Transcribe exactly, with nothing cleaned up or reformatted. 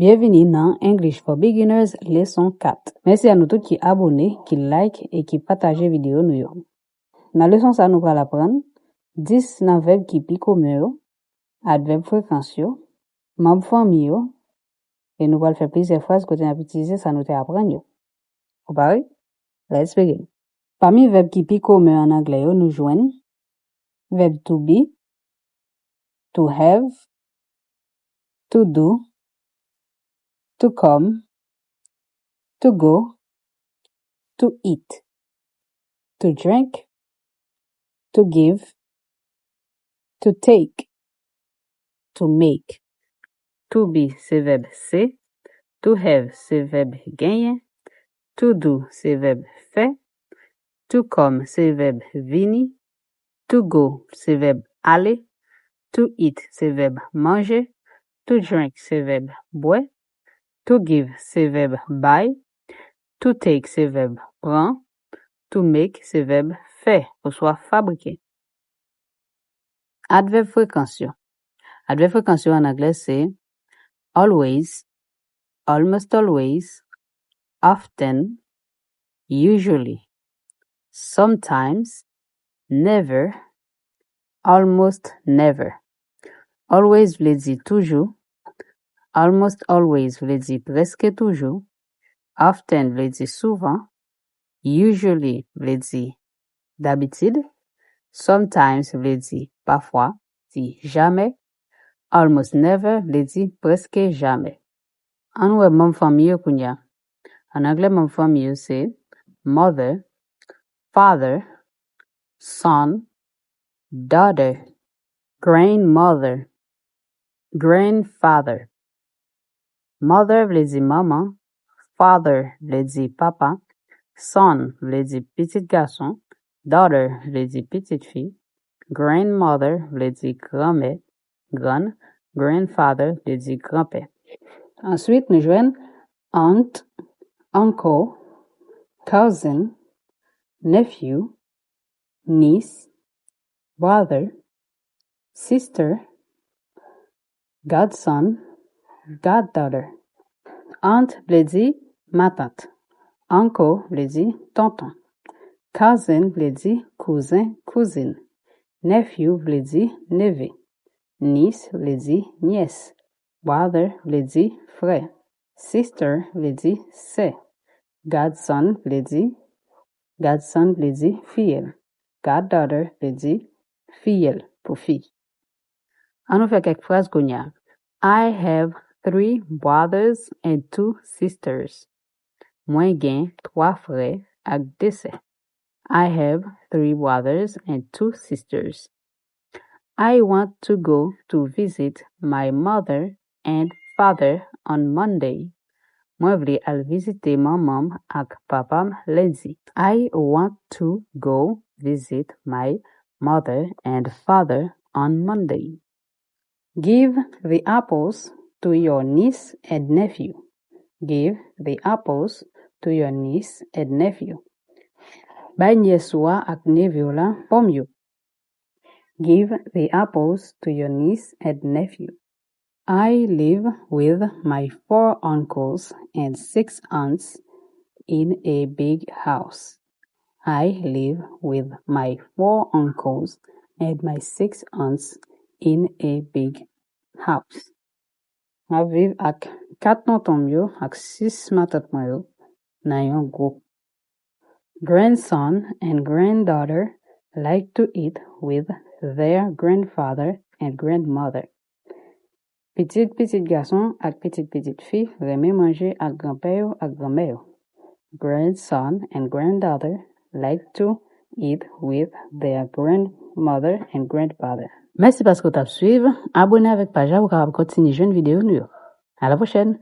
Byenvini nan English for Beginners, leson kat. Mèsi a nou tout ki abone, ki like e ki pataje videyo nou yo. Nan leson sa, nou pral aprann dis nan vèb ki pi komen yo, advèb frekans yo, manm fanmi yo, e nou pral fè plizyè fraz kote n ap itilize sa nou te aprann yo. Ou pare? Let's begin. Pami vèb ki pi komen ann anglè yo, nou jwenn vèb to be, to have, to do, to come, to go, to eat, to drink, to give, to take, to make. To be se vèb se, to have se vèb genyen, to do se vèb fè, to come se vèb vini, to go se vèb ale, to eat se vèb manje, to drink se vèb bwè, to give se vèb bay, to take se vèb pran, to make se vèb fè oswa fabrike. Advèb frekans yo. Advèb frekans yo ann anglè se always, almost always, often, usually, sometimes, never, almost never. Always vle di toujou, almost always vle di prèske toujou, often vle di souvan, usually vle di dabitid, sometimes vle di pafwa, di jamè, almost never vle di prèske jamè. Ann wè manm fanmi yo kounye a. Ann anglè, manm fanmi yo se mother, father, son, daughter, grandmother, grandfather. Mother vle di manman, father vle di papa, son vle di pitit gason, daughter vle di pitit fi, grandmother vle di granmè, grand, grandfather vle di granpè. Answit, nou jwenn aunt, uncle, cousin, nephew, niece, brother, sister, godson, goddaughter. Aunt vle di matant. Uncle vle di tonton. Cousin vle di kouzen, kouzin. Nephew vle di neve. Niece vle di nyès. Brother vle di frè. Sister vle di sè. Godson vle di, godson vle di fiyèl. Goddaughter vle di fiyèl pou fi. Ann nou fè kèk fraz kounye a. I have three brothers and two sisters. Mwen gen twa frè ak de sè. I have three brothers and two sisters. I want to go to visit my mother and father on Monday. Mwen vle al vizite manman m ak papa m lendi. I want to go visit my mother and father on Monday. Give the apples to your niece and nephew. Give the apples to your niece and nephew. Bay nyès ou a ak neve w la pòm yo. Give the apples to your niece and nephew. I live with my four uncles and six aunts in a big house. I live with my four uncles and my six aunts in a big house. M ap viv ak kat tonton m yo ak sis matant mwen yo nan yon gwoup. Grandson and granddaughter like to eat with their grandfather and grandmother. Pitit pitit gason ak pitit pitit fi renmen manje ak granpè yo ak granmè yo. Grandson and granddaughter like to eat with their grandmother and grandfather. Mèsi paske w t ap swiv. Abone avèk paj la pou w kapab kontinye jwenn videyo nou yo. A la pwochèn!